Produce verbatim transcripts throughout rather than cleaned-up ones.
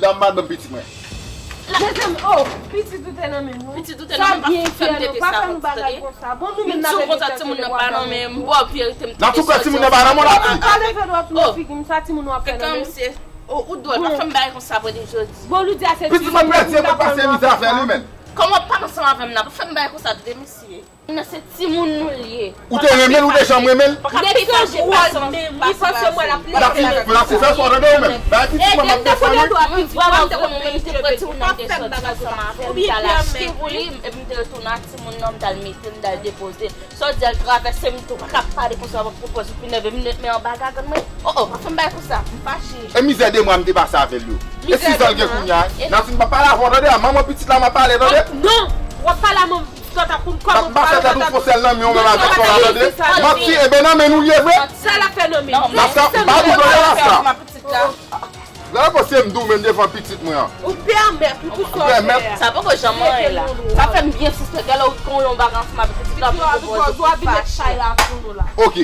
Dam pa ban m pitit mwen. Mezanmi, oh, pitit ou te nan men nou. Pitit ou te nan men, pa fè m tete sa, pa fè nou bagay konsa. Bon, nou menm n ap evite tande bwa. Nati, ou kwè timoun nan pa nan men m? Bon, verite m te soti ansanm avè w. Pa leve dwèt ou nan figi m, sa timoun w ap fè nan men m. Oh, ou dwòl, pa fè m bagay konsa, vre di jodi. Bon, Loudia se timoun nan, pou l pa pase mizè avè li menm. Kòman w ap pale ansanm avè m la? Pa fè m bagay konsa, tande mesye. Nan se timoun nou l ye. Ou te renmen l, ou te janm renmen l? Nèg se dwòl menm, li panse mwen l ap leve. Nati, Nati, fè swa tande w menm. Bay pitit mwen m ap defann wi. Mwen te konn mwen, m te pran timoun nan, m te soti ansanm avè l, m t al achte pou li, epi m te retounen ak timoun nan, m t al mete l, m t al depoze l. Sa w di al travèse m tou, pa ka pale konsa, w ap pwopoze w vin leve m met men anba gagann mwen. Oh, oh, pa fè m bagay konsa, m fache. E mizè de mwa m te pase avè l yo. E sizan l gen kounye a. Nati, m p ap pale avè w tande, a manman pitit la m ap pale tande. Non, w ap pale a manman. Sa w t ap konn kòman pou pale. M ap pase tèt ou fon sèl nan men w menm avèk sa w la tande. Manti, e ben nan men nou l ye vre. Sa l ap fè nan men nou. Nati, m pa di w tande Nati. Lè w panse m di w menm devan pitit mwen an. Ou pèmèt, ou tout sa w fè a. Sa poko janm anyen la. Sa fè m byen sispèk. Gade w kon yon bagay ansanm avèk pitit la pou pwopoze w vin ak chay la sou nou la. Ok.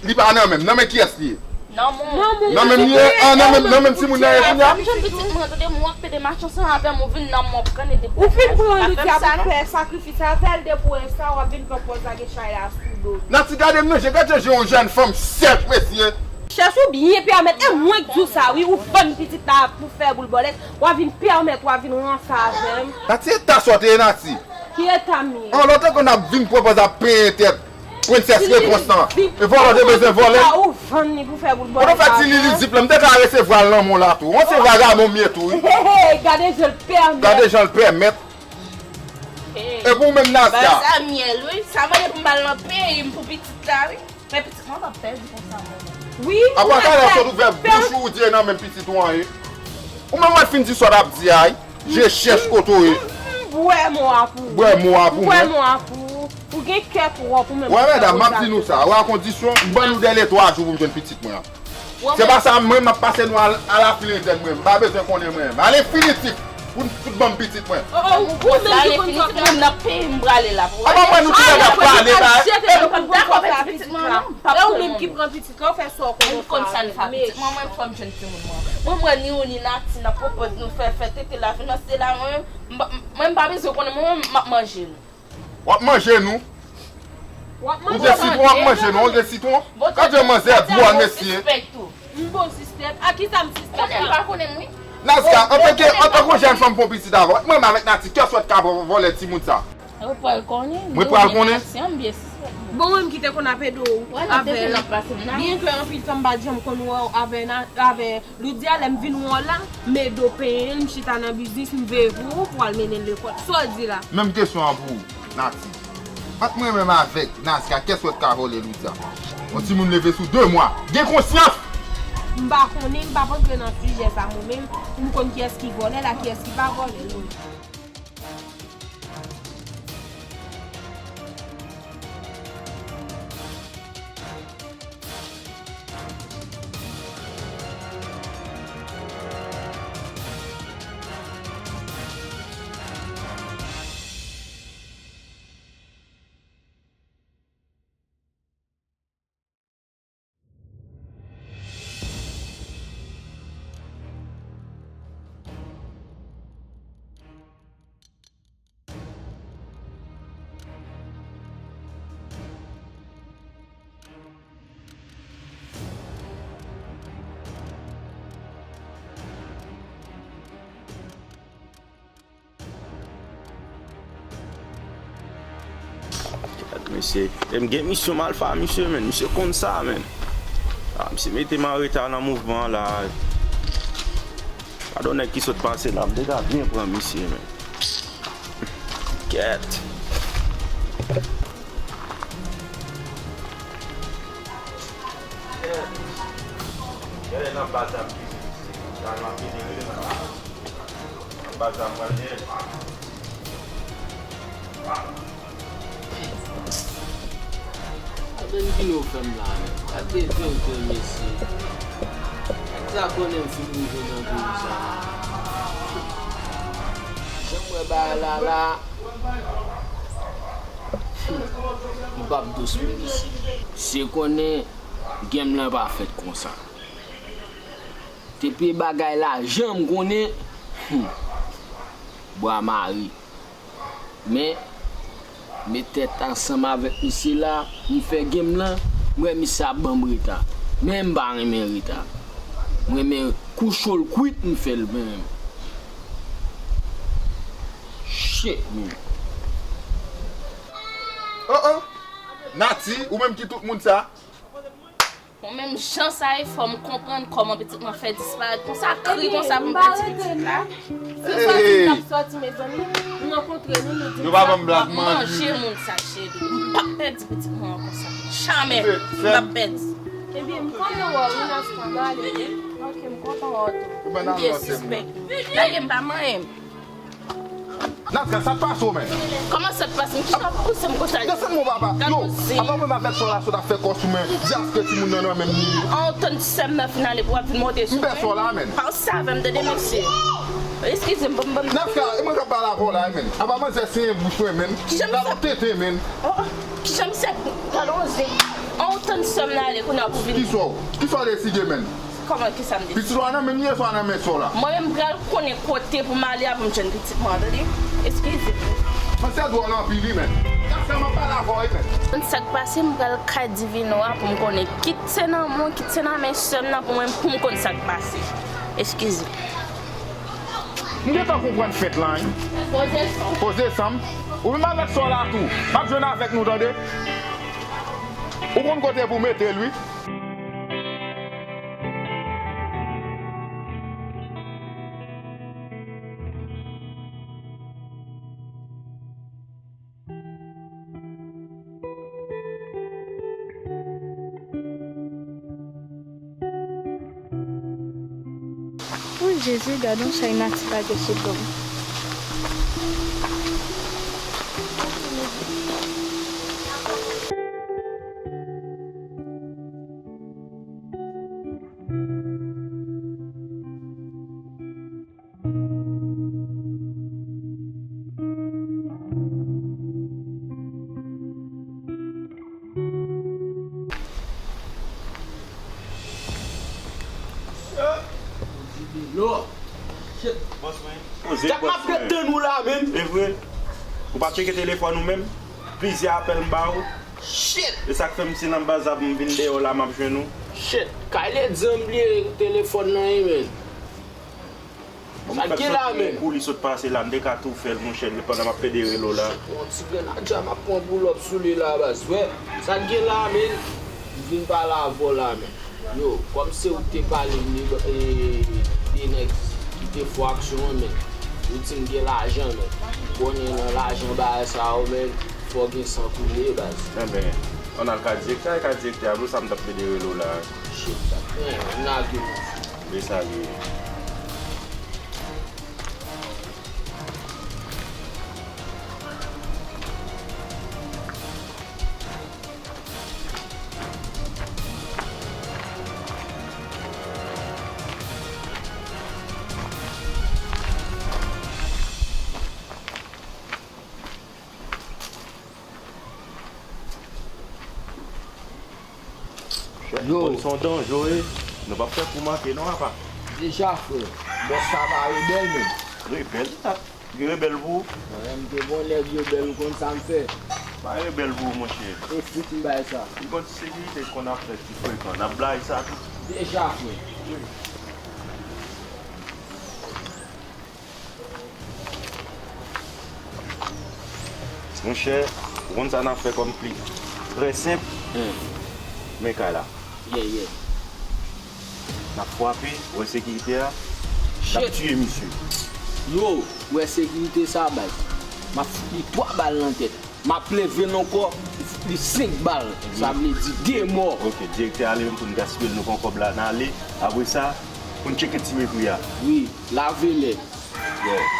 Li pa nan men m. Nan men kiyès li ye? Nan men w. Nan men m li ye? Ah, nan men, nan men timoun nan ye kounye a? Jan pitit mwen, tande m, w ap pede mache ansanm avè m, ou vin nan men w, pran de. Ou fin pran Loudia pou fè sakrifis avè l, depi w wè sa, w ap vin pran pòz lage chay la sou do l. Nati, gade m nan je, gade jan yon jèn fanm sèch, mesye. Chèch ou byen pèmèt, e mwen k di w sa wi, ou vann pitit la pou fè boul bòlèt, w ap vin pèmèt, w ap vin ranse avè m. Nati, eta sa w te ye, Nati? Ki eta m ye? An, lòt lè konn ap vin pran pòz ap penyen tèt. Prensès repons lan. E vòlè te bezwen vòlè. Ou vann li pou fè boul bòlèt. Ou fè ti Lili Zip lan, m te ka resevwa l nan men w la tou. Ou se vagabon m ye tou wi. Gade jan l pèmèt. Gade jan l pèmèt. E pou ou menm Naska? Sa myèl wi. Sa mande pou m al nan peyi m pou pitit la wi. Men pitit mwen p ap pèdi konsa non. Wi. Apa talè sot ouvè bouch ou, ou di e nan men pitit ou an ye. Ou menm w ap fin di sa w t ap di a wi. Je chèch kote w ye. M bwè mo a pou ou. Bwè mo a pou mwen. M bwè mo a pou ou. Ou gen kè twòp ou menm. Wè medam, m ap di nou sa, wè a kondisyon, m ban nou dèle twa jou pou m jwenn pitit mwen an. Se pa sa, mwen m ap pase nou a la filinzèn mwen, m pa bezwen konnen mwen menm. Alenfinitif, pou n fout ban m pitit mwen. Oh, oh, ou menm ki konn sa w fè. Nan peyi m prale la. Apa mwen nou tout lè n ap pale la. E ou menm ki pran pitit la, ou fè sa w konn fè. Ou konn sa n fè pitit mwen, mwen fò m jwenn timoun mwen. Mwen, mwen ni ou ni Nati n ap pwopoze nou fè, fè tete la, finanse la, mwen, mwen m pa bezwen konnen, mwen menm m ap manje nou. W ap manje nou? Ou gen sitwon, w ap manje nou, ou gen sitwon? Gade jan manzè dwòl mesye. M bon sispèk. A kisa m sispèk? Konnen m pa konnen m wi. Naska, antanke, antanke yon jèn fanm fè yon pitit avè w, mwen menm avèk Nati, kiyès wè t ka vòlè timoun sa? Ou pral konnen. Mwen pral konnen. Bon, mwen m ki te konn ap ede w avè l. Byenke anpil tan m pa t janm konn wè w avè, avè Loudia, lè m vin wè w la, m ede w penyen l, m chita nan biznis, m veye pou ou, pou w al mennen l lekòl. Sa w di la? Menm kesyon an pou ou, Nati. Ant mwen menm avèk Naska, kiyès wè t ka vòlè Loudia? Yon timoun leve sou de mwa. Gen konsyans! M pa konnen, m p ap antre nan sijè sa mwen menm, pou m konn kiyès ki vòlè l ak kiyès ki pa vòlè l non. Gad mesye, e m gen misyon m al fè a misye, menn. Misye konn sa, menn. A, misye mete m an reta nan mouvman an la. Gadon nèg ki sot pase la, m te ka byen pran misye, menn. Kèt. Kèt. Kèt nan baz ap di. Sa nan fini rele nan baz. Anba sa m pral ye. Gade vin ou fè m la menm. Gade vin ou fè mesye. Nèg sa konnen m fin rive nan peyi sa. Jan m wè bagay la la. M p ap dous pou mesye. Se konnen game lan pa fèt konsa. Depi bagay lajan m konnen, Hmm. Bwa mare. Men, met tèt ansanm avèk misye la, m fè game lan, m wè misye ap ban m reta. Men m pa renmen reta. M renmen kou cho l kwit, m fè l menm. Shit, man. Oh, oh. Nati, ou menm ki tout moun sa? Mwen menm, jan sa ye, fò m konprann kòman pitit mwen fè disparèt konsa, kri konsa pou m pèdi pitit la. Se sòti m t ap sòti, mezanmi. M rankontre nou, nou di m sa. Yo pa ban m blag manje. Manje moun sa, cheri. M p ap pèdi pitit mwen an konsa. Jamè, m p ap pèdi. Ebyen, m kontan wè w wi, Nastan, m ale wi. Ok, m kontan wè w tou. M byen sispèk. Dayè, m pa manyen. Naska, sa k pase w menm? Kòman sa k pase m? Kisa w pouse m konsa? Desann, mon papa. Yo, avan menm avèk sò la sot ap fè kò sou mwen, di aske timoun nan nan menm li ye. An, ou tann sè m nan fin ale pou w ap vin monte sou mwen. M pè sò la, menn. Pa w save m, tande, mesye. Eskize m, ban m, ban m. Naska, e mwen k ap pale avè w la, menn. Apa manzè siyen bouch mwen, menn. Kijan misye ap tete, menn. Oh, oh. Kijan misye ap, gade yon zen. An, ou tann sè m nan ale kounye a pou vin. Kisa w, kisa w deside, menn? Kòman, kisa m deside? Pitit ou a nan men m ye, swa nan men sè w la? Mwen menm, m pral konnen kote pou m ale a pou m jwenn pitit mwen an, tande? Eskize m. Mwen sè dwòl anpil, wi, menn. Sa fè m ap pale avè w, wi, menn. Konn sa k pase, m pral kay Divino a pou m konnen. Kit se nan men w, kit se nan men sè m nan pou mwen, pou m konn sa k pase. Eskize m. M gentan konprann fèt la, wi. Poze san m. Poze san m. Ou menm avèk sè w la tou. M ap jwenn avèk nou, tande? Ou konn kote pou mete l, wi. Wi, Jezi, gad on chay Nati lage sou do m. Lò. Shit. Bòs mwen. Poze, bòs mwen. Sak m ap ret tann ou la, menm. E vre? Ou pa tcheke telefòn ou menm? Plizyè apèl m ba ou. Shit. E sa k fè m se nan baz la pou m vin dèyè w la m ap jwenn ou. Shit. Kay Lady an bliye telefòn nan, wi, menn. Sa k gen la, menn? Kou li sot pase la, m te ka tou fè l, monchè, pandan m ap pede rele w la. Yon ti grenn adja m ap pran pull up sou li la, baz. Wè, sa k gen la, menn? M vin pale avè w la, menn. Yo, kòm se ou k te pale m de, e, de nèg ki te fè aksyon an, menn. Yo di m gen lajan, menn. Konnen nan lajan bagay sa yo, menn, fò gen san koule, baz. Enben, ann al ka direktè a, e ka direktè a, pou sa m t ap pede rele w la. Shit, sa. Enben, m lage w. Be sa li ye. Yo. Konn se yon danje w ye. Nou p ap fè kou manke non, apa. Deja, frè. Bòs sa pa rebèl, menm. Rebèl, sa. Li rebèl pou ou? Mwen menm, te bon nèg rebèl, ou konn sa m fè. Pa rebèl pou ou, monchè. E fout m bay sa. Li konn sekirite, konn ap fè ti frekan. N ap blayi sa tou. Deja, frè. Monchè, ou konn sa n ap fè kòm pli trè senp? Hmm. Men kay la. Yeah, yeah. N ap frape, wè sekirite a, n ap tiye misye. Yo, wè sekirite sa, baz. M ap fout li twa bal nan tèt. M ap leve l ankò, li senk bal. Sa vle di de mò. Ok, direktè ale menm pou n gaspiye l, nou pran kòb la, n ale. Apre sa, pou n tcheke ti mepri a. Wi, lave lè. Yeah.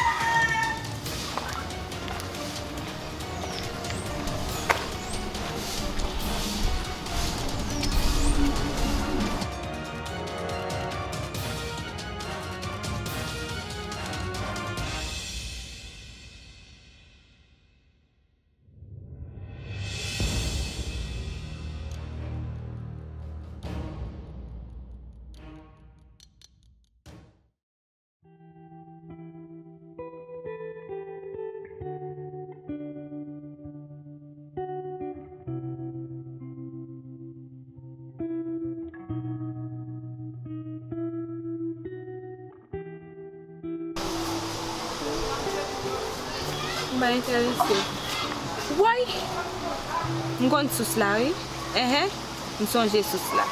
M pa enterese. Woy! M konn sous la, wi. Enhen. M sonje sous la.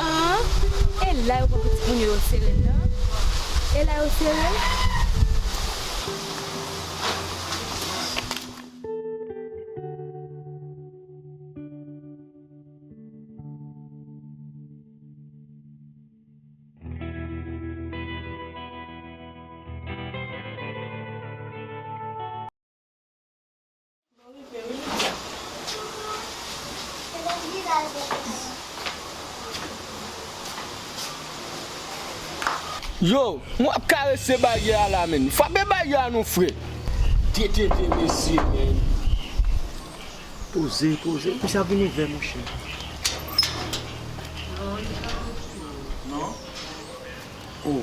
Ah, e la yo pran pitit moun yo, yo sere l nan? E la yo sere l? Yo, mwen ap karese baryè a la, menn. Frape baryè a non, frè. T T T, mesye, menn. Poze, poze. Misye ap vin ouvè, monchè. Non? Oh.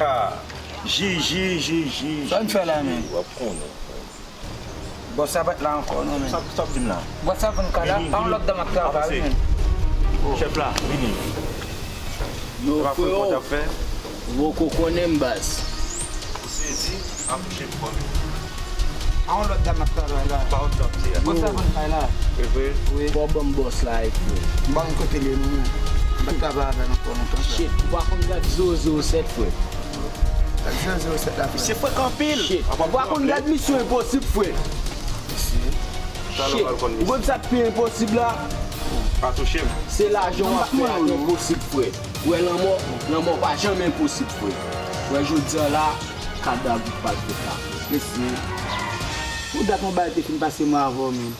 Ha. Jiji, jiji. Sa n fè la, menn? W ap konnen. Bòs la pa t la ankò, non, menn. Sa, sa ap vin la. Bòs la vin ka la, vini, pa yon lòt dam ap travay, menn. Chèf la, vini. Yo, freo. Ou poko konnen m, baz. Ou sezi, ap kouche pou mwen. A yon lòt dam ap travay la. Pa yon dam se a. Bòs la konn kay la. E vre? Wi. Fò ban m bòs la, e vre. M pa konn kote l ye, non, menn. M pa t travay avè l ankò lontan sa. Shit, ou pa konn gad zewo zewo sèt, frè. Gad zewo zewo sèt la, frè. Misye frekan anpil. Shit. Ou pa konn gad misyon enposib, frè. Shit. Ou konn sa k pi enposib la? Pa touche m. Se lajan w ap fè ak enposib, frè. Ou wè lanmò, lanmò pa janm enposib, frè. Ou wè jodi a la, kadav ou pral fè sa. Mesye, pou dat yon bagay te fin pase mwen avè w, menn.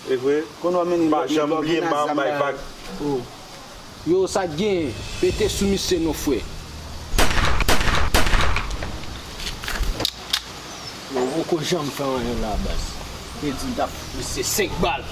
E vre? Konnen w mennen lòt nèg, w mennen zam la. Oh. Yo, sa k genyen? Pete sou misye non, frè. Yo, ou poko janm fè anyen la, baz. Te di m t ap fout misye senk bal.